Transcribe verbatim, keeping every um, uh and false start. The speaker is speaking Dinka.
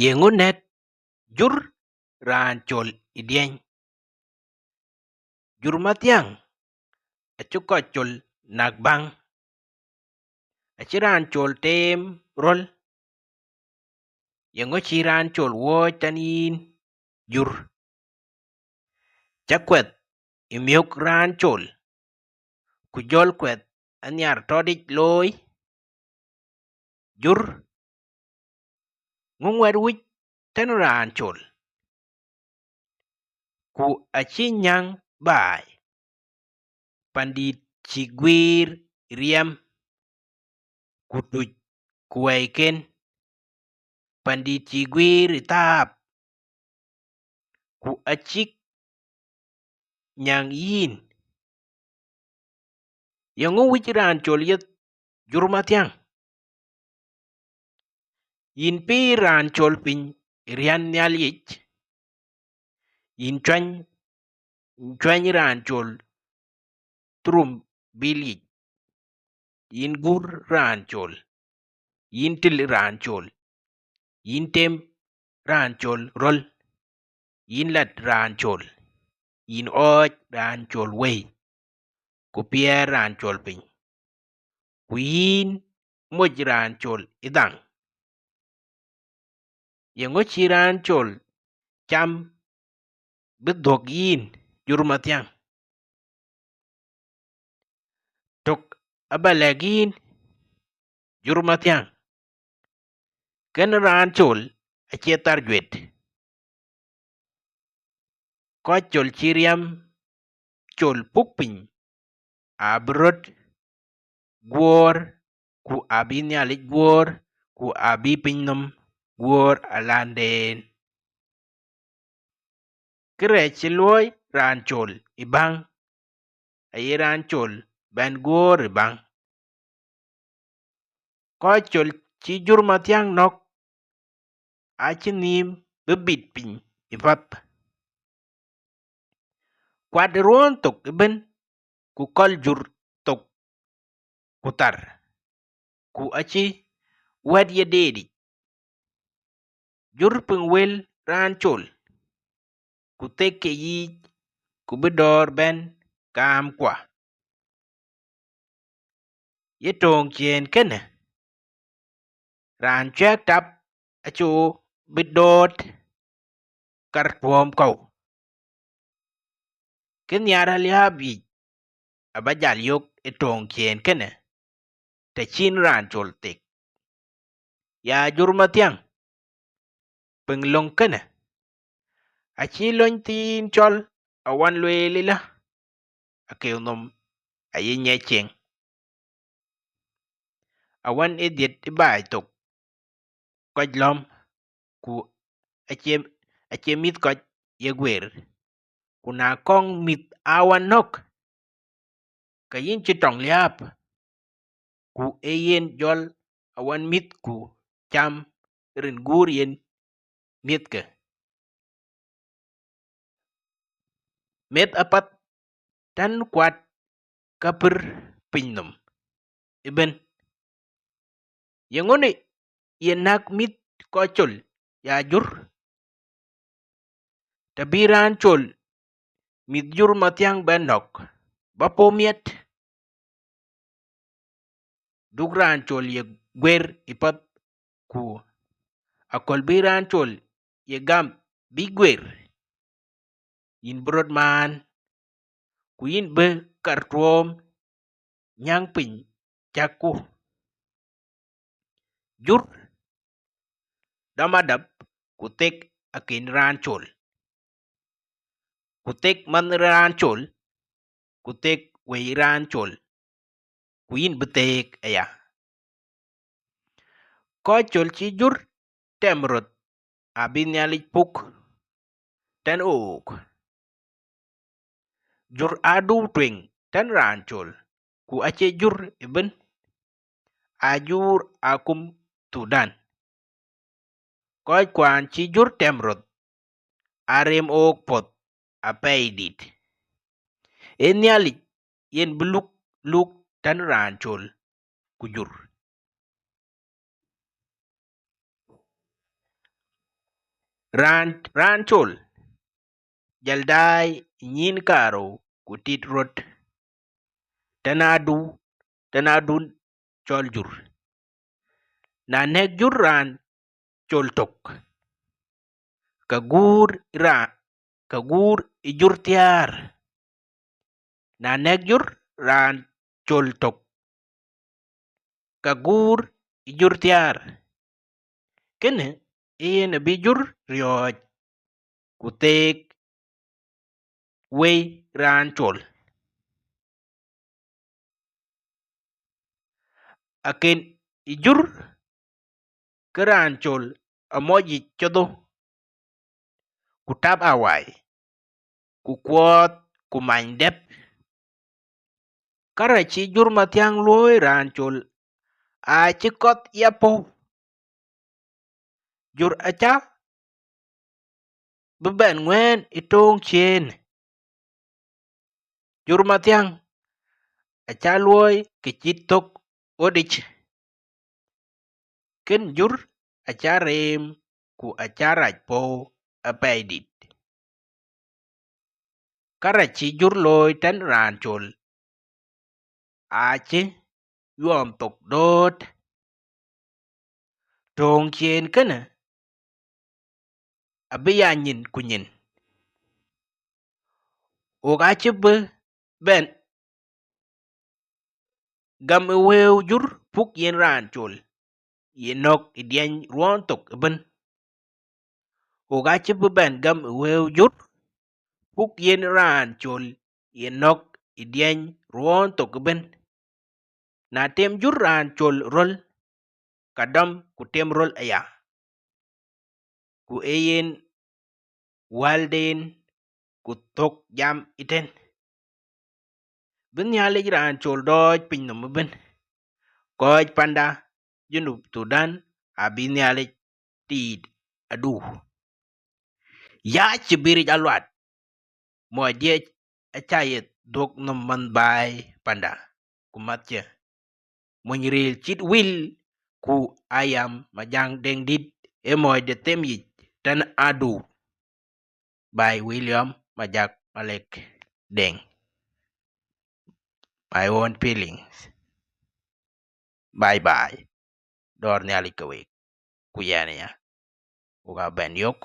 Yeŋö nɛ̈t jur raan col ë diɛny? Jur mathiäŋ acï kɔc col näk baŋ, acï raan col teem röl. Yeŋö cï raan col wuɔ̈ɔ̈c tɛ̈n yïn jur? Cä kuɛth ë miök raan col, ku jɔl kuɛth anhiar tɔ̈t yic looi. Jur, ŋö ŋuɛ̈t wïc tënë raan col? Ku acï nyäŋ baai, pandït cï guiir riɛm, ku tuc ku wɛ̈iken, pandït cï guiir ë thääp, ku acïk nyäŋ yïn. Yeŋö wïc raan col yeth jur mathiäŋ? Yïn pïïr raan col piny ë riän nhial yic, yïn cuany, cuany raan col thurumbil yic, yïn guur raan col, yïn til raan col, yïn tem raan col röl, yïn lat raan col, yïn ɣɔɔc raan col wei, ku piɛɛr raan col piny, ku yïn moc raan col ë dhaŋ. Yeŋö cï raan col cam bï dhuɔ̈k yïn jur mathiäŋ? Tök aba lɛ̈k yïn jur mathiäŋ, kën raan col acie thar juet. Kɔc col cï riɛm col puk piny abï röt guɔ̈ɔ̈r, ku abï Nhialic guɔ̈ɔ̈r, ku abï pinynhom guɔ̈ɔ̈r alanden. Kërɛɛc cï luɔ̈i raan col ë baŋ, aye raan col bɛ̈n guɔ̈ɔ̈r ë baŋ. Kɔc col cï jur mathiäŋ nɔ̈k acï nhïïm bï bit piny ë path. Kuat ruɔ̈ɔ̈n thok ëbën, ku kɔl jur thok ku thar, ku acï wɛ̈t ye deet yic. Jur piŋ wël raan col, ku thek ke yiic, ku bï dɔ̈ɔ̈r bɛ̈n kaamkua. Ye töŋ ciëën kënë, raan cuɛk tap acï bï dɔ̈ɔ̈t kar tuɔ̈ɔ̈m kɔ̈u. Kë nhiaar aliääp yic aba jal yök ë töŋ ciëën kënë, të cïn raan col thek. Ya jur mathiäŋ, piŋ löŋ kënë, acï löny thiin cɔl awan lueel ëlä, akeu nhom aye nyiɛc cieŋ. Awan ë dhiët ë baai thok kɔc lɔ̈m, ku acie, acie mïth kɔc ye guëër. Ku na kɔŋ mïth awan nɔ̈k, ke yïn cï tɔŋ liääp, ku ee yen jɔl awan mïth ku cam rin guur yen miɛ̈thke. Meth apath tɛ̈n kuat ka pïr pinynhom ëbën. Yeŋö ye näk mïth kɔc col ya jur? Të bï raan col mïth jur mathiäŋ bɛ̈n nɔ̈k, ba puɔ̈u miɛt. Duk raan col ye guëër ë path, ku aköl bï raan col ye gam bï guëër, yïn bï rot maan, ku yïn bï kar tuɔ̈ɔ̈m nyääŋ piny cäkku. Jur, dɔm adap, ku thek akën raan col, ku thek manh raan col, ku thek wëi raan col, ku yïn bï theek aya. Kɔc col cï jur tɛm röth abï Nhialic puk tɛ̈n ɣook. Jur adu tueŋ tɛ̈n raan col, ku acie jur ëbën, aa jur akum Thudan. Kɔc kuan cï jur tɛm röth, aa rem ɣook puɔ̈th apɛidït. Ee Nhialic yen bï luk luk tɛ̈n raan col ku jur. Raan, raan col, jal daai ë nyïn karou ku tit rot tënë adu, tënë adun cɔl jur. Na nɛ̈k jur raan col tök, ke guur ë raan, ke guur ë jur thiäär. Na nɛ̈k jur raan col tök, ke guur ë jur thiäär. Kënë ë yen abï jur riɔ̈ɔ̈c ku theek wëi raan col. Akën ë jur ke raan col amɔc yic codho, ku tap awai, ku kuɔɔth, ku many dɛ̈p. Kärɛc cï jur mathiäŋ luɔ̈i raan col acï kɔth ya pɔ̈u. Jur acä bï bɛn ŋuɛ̈ɛ̈n ë töŋ ciëën. Jur mathiäŋ acä luɔ̈i kë cït thök ɣöt yic. Kën jur acä reem ku acä rac pɔ̈u apɛidït. Kärɛc cï jur looi tënë raan col acï yuɔɔm thok dööt. Töŋ ciëën kënë abï ya nyin ku nyin. Ɣok acï bï bɛn gam ë wëëu jur puk yen raan col ye nɔ̈k ë diɛny ruɔ̈ɔ̈n thok ëbën. Ɣok acï bï bɛn gam ë wëëu jur puk yen raan col ye nɔ̈k ë diɛny ruɔ̈ɔ̈n thok ëbën. Na tem jur raan col röl, ka dɔm ku tem röl aya. Ku ee yen wälden ku thök jam ëtɛ̈n. Bï Nhialic raan col dɔɔc pinynhom ëbën. Kɔc panda Junub Thudan abï Nhialic tiit adu. Ya cï bï ric aluat, mɔc diɛc acä ye dhuɔ̈k nhom manh baai panda, ku mäthkiɛ̈. Mony ril cït wil, ku ayam Majäŋ Deŋdït ë mɔc de them yic tënë adu. By William Majak Malek Deng. My own feelings. Bye bye. Dɔ̈ɔ̈r Nhialic ke week. Ku yɛn aya, ɣok abɛn yök